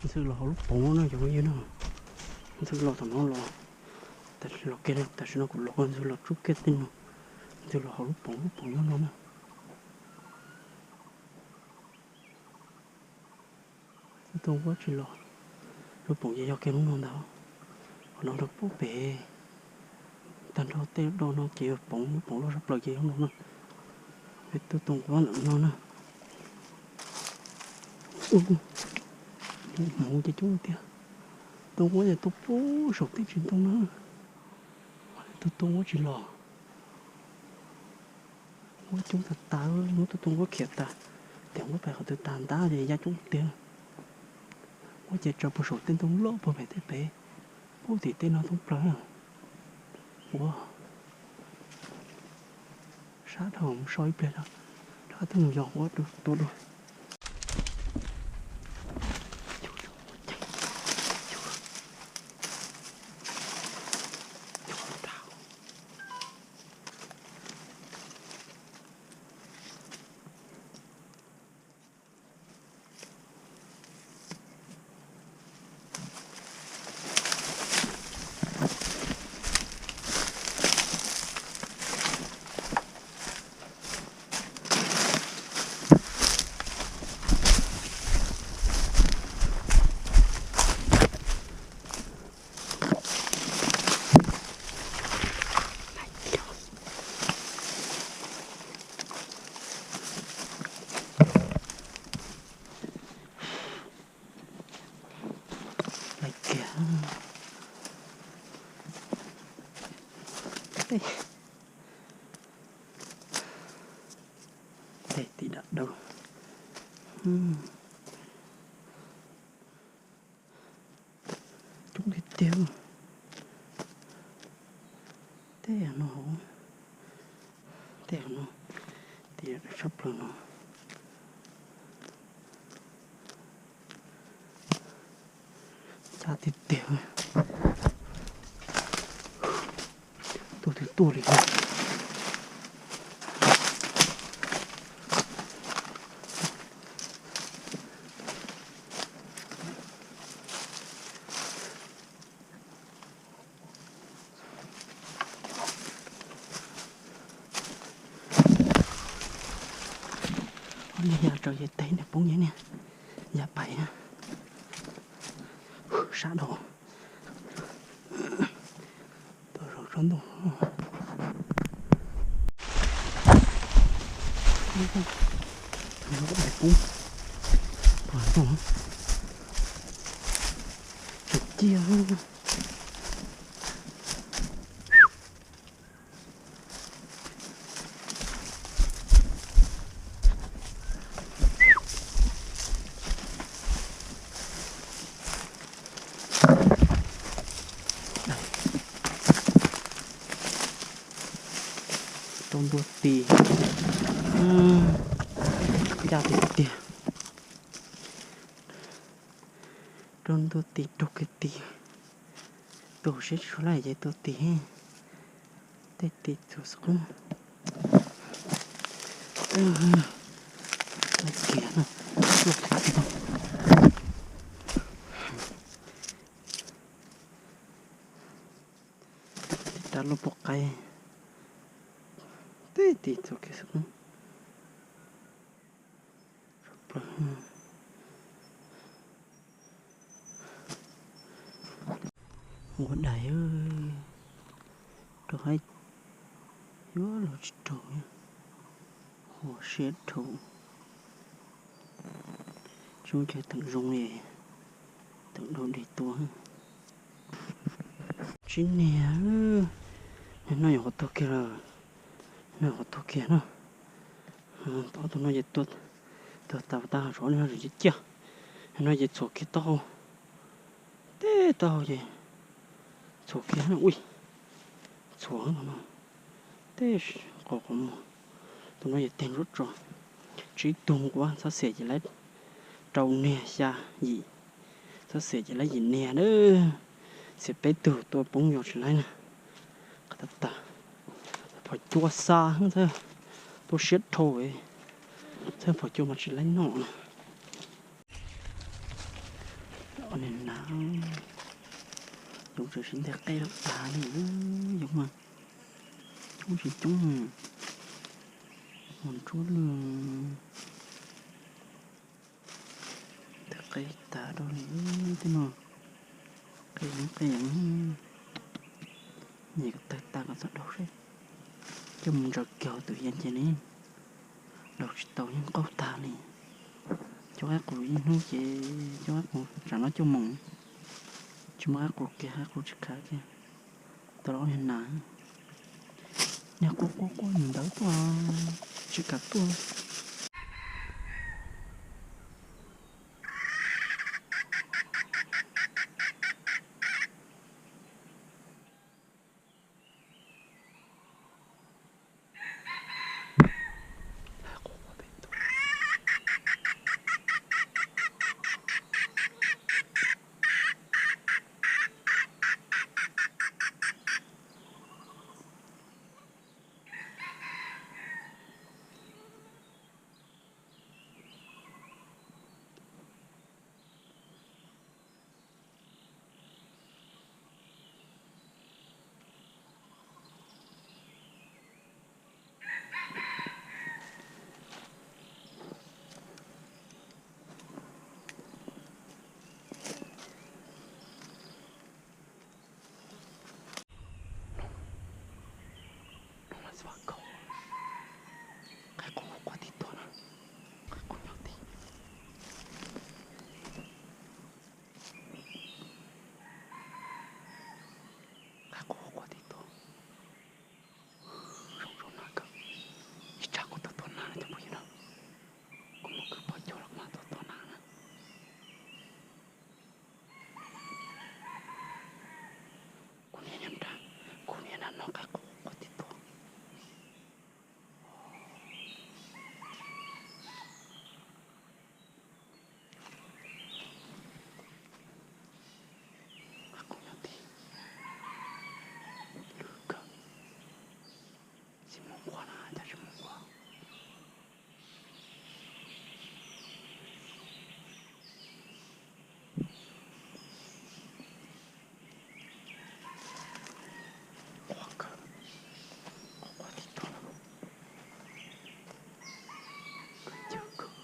Ntxhw los hauv lub poov no cov phooj ywg na. Ntxhw los tom no los, los kiag, tam sim no kuv los ntxhw los tsuj kiag tej no. Ntxhw los hauv lub poov, lub poov nyob no na. Tus tus nquab tsis los, lub poov ces yog kiag lub no ntag. Qhov no rau pub pem tag nrho tej do no ces yog poov, lub poov loj tshaj plaws ces yog no na. Peb tus tus nquab ntawm no na. Mus ces coob tiag. Tus nquab ces tuaj pub saum tej tsis ntoo na. Tus tus nquab tsis los. Nquab coob tas tas, muab tus tus nquab khiav tas, tias nquab pais qhov twg tas ntab ces ya coob tiag. Nquab ces tso puag saum tej ntoo loj puag pem tej pem, puag tim tej no thoob plaws. Ua, sab dhau, mus so ib pliag rov qab tuaj mus yos nquab tua dua. Laiv kiag. Tej tim dam dau. Coob tiag tiag. Tej no, tej no, tias tshaj plaws no. Cab tiag tiag. Tuaj twb tuaj li. Ob niag ya rau ces teg niag poob nyiaj niag ya pais na. Sab dhau. Tuaj zaum tsob ntoo. Poob. Poob. Tsuas ciaj. Rau ntua tis, ncaj tiag tiag. Rau ntua tis, rau kiag tis. Tus siab tsis tshua laj ces tua tis. Tej tis txhuam xwb qub. Kiag no. Rab lub poj qaib. Tej tis txhuam kiag xwb qub. Ua dais, rau haib yuav los tsis raug, ho siab dhau. Tsis muaj chaw teem zoo li, teem dau dig tua. Tsis niag, no yog qhov tuag kiag lawm, no yog qhov tuag kiag na. Ob tug no ces tuag tas tag, tshuav no tseem ciaj ciaj. No ces txhuam kiag taub hau, tej taub hau ces txhuam kiag na, ui, txhuam no, tej qos qhov muag. Tus no ces teg nruab tso, tsib tug nquab, txhob xiam ces laib rau niag xya yim, txhob xiam ces laib yim niag na. Xiam peb tug tua poob yos tsis laib na. Qhov tas tas, phom cua xa xwb, tuaj siab dhau, xwb phom cua mas tsis laib noj na. Niag nas, yoov tseem siv nteg qeb lawm tag li, yoov mas coob tsis coob, mus ntsuab lwj. Nteg qeb tag dhau li, tib no qeb yeev qeb yeev, nyiam kom tawg tag kom txog dhau seb, coj mus ntsaws kiag tus hiav ces ne, daus tsis tau yeej qaug tag li. Coj qaib qus ib hnub ces coj qaib qus tsam no coj mus, tsis muaj qaib qus kiag, qaib qus tsis khav kiag. Tau los niag nas, niag quaj quaj quaj mus ntawd tuaj, tsis kam tuaj. Qaib qus quaj tib tuag na, qaib qus nyob tid. Qaib qus quaj tib tuag. Zoo zoo na kawg, ib tsam kuv tuaj tua nas na cov phooj ywg na, kuv muab kwv pom cuag los kuv mam tuaj tua nas na. Kuv niam nyob nrad, kuv niam na no qaib qus quaj tib tuag. Qaib qus nyob tid, lwj kawg, tsis mus nquag na, cas tsis mus nquag. Quaj kawg, quaj quaj tib tug, kawg ncaws kawg.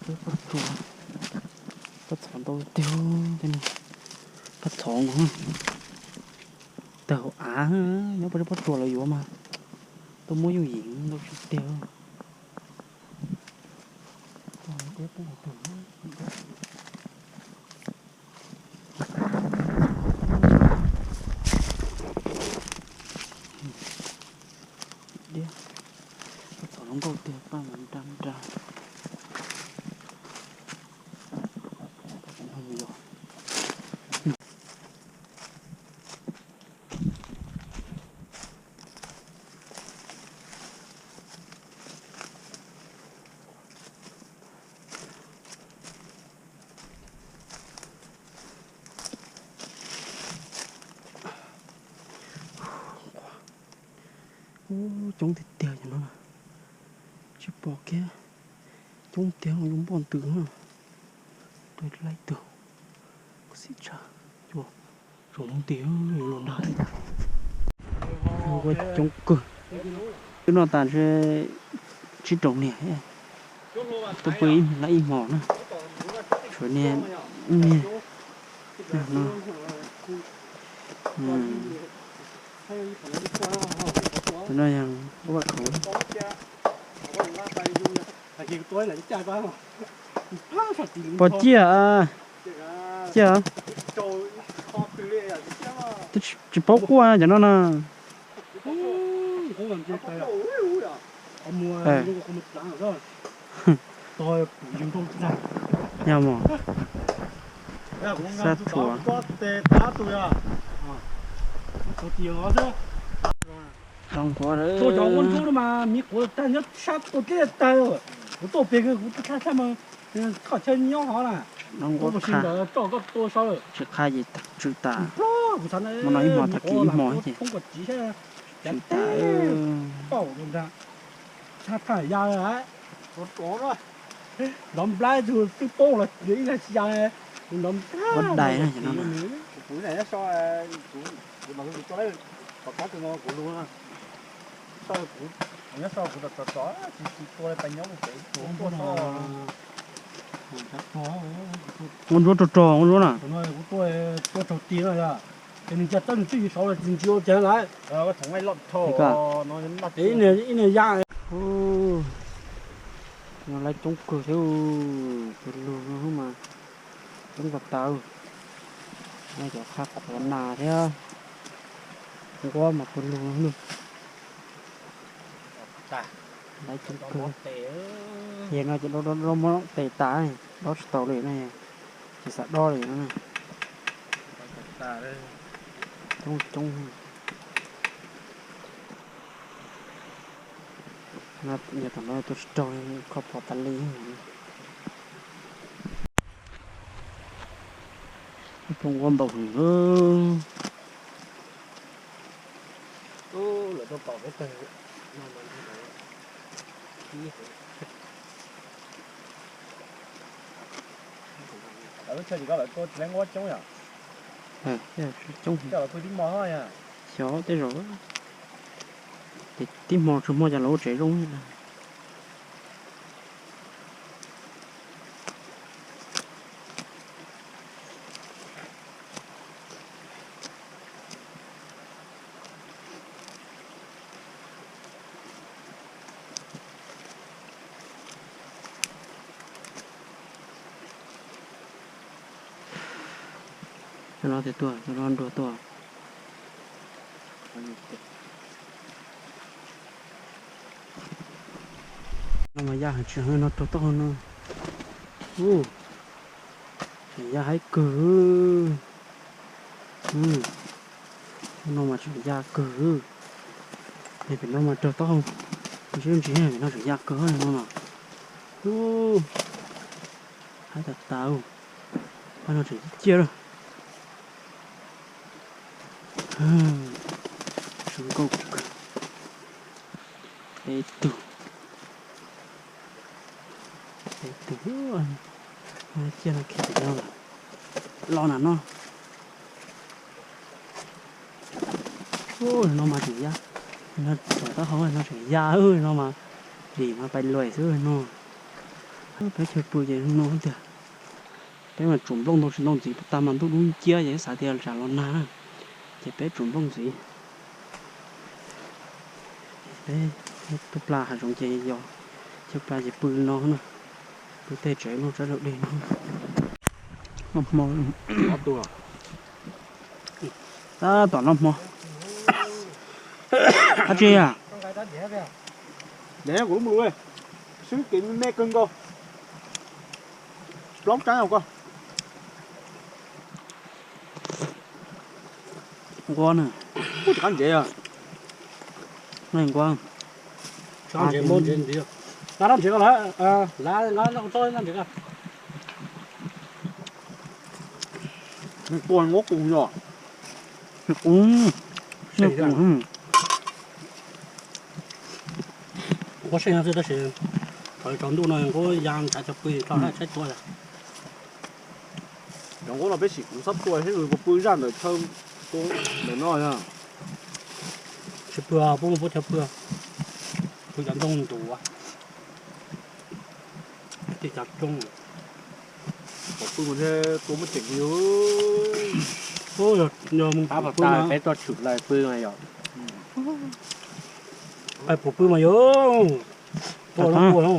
Peb pob tsuas, pob txhov ntau tiag, pob txhov no tawg hauv av, nyob peb pob tsuas lawv yuav mas tuaj muab yooj yim ntau tsis tiag. Diab, pob txhov zoo nkauj tiag, paj mas nra nra. Ub, coob tiag tiag cov no, tsis pom kiag, coob tiag, yuav npoj ntws na. Raws laib tug, khuv xim tshaj, cua, saum lub ntiag yuav luag dag li cas. Ua coob kawg. Twb noj tas ntshe tsib rau niag, twb pw ib lab ib hmos na. Tshuav niag, niag no. Tus no yog ua vaj khaum. Pom ciaj, ciaj. Twb tsis paub quaj cov no na. Yog mas, xab tshuav. Zoo nquag lawm. Zoo nquag qha. Tsis qha ces tsw tas. Hmo no ib hmos tag kis ib hmos ces tsw tas. Tshaj tshaj ya, nrov nplab tus twb poob los ib leeg tsis ya, nrov nplab. Ua dais no. Kuv nyob so, kuv mas kuv tua lawm, tom qab kuv no kuv lug na. So kuv, kuv nyob so kuv tsom tsom tsis tsis tua pais nyob mus pem kuv tuaj so. Ua ntsuab rog rog ua ntsuab na. Kuv tuaj, tuaj raug ti no yog, ces nws cog tawb nws twb yws saud los tsis ntsia ua cas lawm. Ib niag ya. Nws lawv coob kawg thiab, tus lug no mas coob kawg tawv. Cov qhab qhuav nas thiab nquab mas tus lug no. Lawv coob kawg. Ces no ces dob dob dob muab tes tas, dob tsis tau li no, tsis xav dob li no. Coob coob. Nyob tom no tuaj tsis raug, kho phom tas li. Phooj ua npaum heev. Lub chaw ces koj lawv tuaj tsis lab nquab coob yom? Coob. Coj lawv pw tib hmo yom? Xyov tej zaum, ces tib hmo tsis hmo cas lawv ua tsev zoo. Cov no tias tuaj, cov no nruag tuaj. No mas ya heev tsis heev no raug taub hau no. Ub, tseem ya haib kawg. No mas tseem ya kawg. Pem no mas raug taub hau ntsis ntsis, pem no tseem ya kawg no mas. Ub, haib tas tas. Pab no tseem ciaj lawm. Zoo nkauj kawg. Peb tug, peb tug, ciaj no khiav pem no lawm. Los na no. Ub, no mas tseem ya, no tseem taub hau no tseem ya no mas, dim mas pais luais xwb no. Peb chaw pw ces no tiag. Peb mas tsuam nplooj ntau tsis ntau ntxiv, tag mas ntuj dub nciab ces xav tias tsam los nag na, ces peb tsuam nplooj ntxiv. Peb tub pla hav zoov ces yog chaw pla ces pw no na, pw tej tsev no tsaib laug dej no. Noj hmo, tab tom noj hmo. Dab tsi a? Dev kuv lub mus lus, swb kev me kawg nkaus. Plaub tsaib os koj. Nquab na. Ub, tsis qab ntsev os. Nquab. Tsis qab ntsev, muab ntsev ntxiv. Nqa rab ntsev ko lawm, nqa nqa tsob nqa ntsev ko. Nquab qus yog. Qus. Nquab seej xwb tab sis thaum tsaus ntuj no nquab ya ntshav cov pw tso saib tuaj. Cov nquab no peb sim kuv txhob tua thiab nws puas pw zaj ntawm chaw ntawm no. Tsis pw, pub mus pub chaw pw, pw cov ntoo ntuav, tej cov roob. Pom pw mus thiab tua muaj ceem li. Yog mus pab pom pw tas peb tuaj tshwm lawm pw mas yog. Pom pw mas yog. Tua no tua no.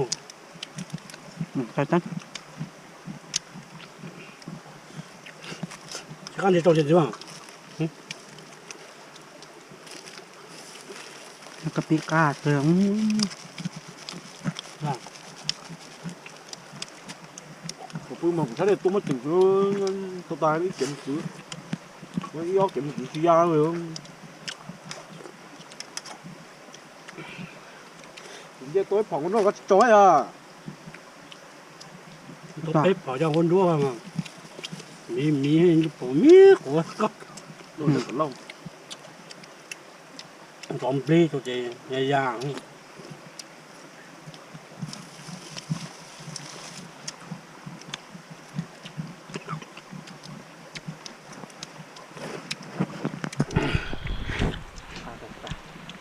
Tsis qab ntsev rau tsis ntxiv mas. Kab pib qab. Kuv pw mas kuv saib tua muaj ceem xwb, tau tas ib kev mus kwv, ib ob kev mus kwv tsis ya li. Kuv nce tua ib phom nquab nruab koj tsis tso yog. Tua peb phom cov nquab nruab mas miv miv pom miv quav koj. Ntxov nplib rau ces ya ya.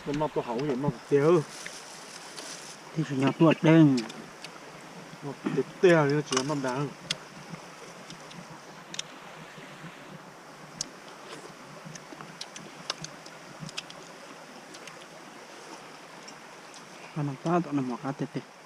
Noj tuaj haus yam noj tiag tiag. Tib tsis nyob tuaj deej. Noj tiag tiag li, tsis noj dag. Tab tom noj mov qab tiag tiag.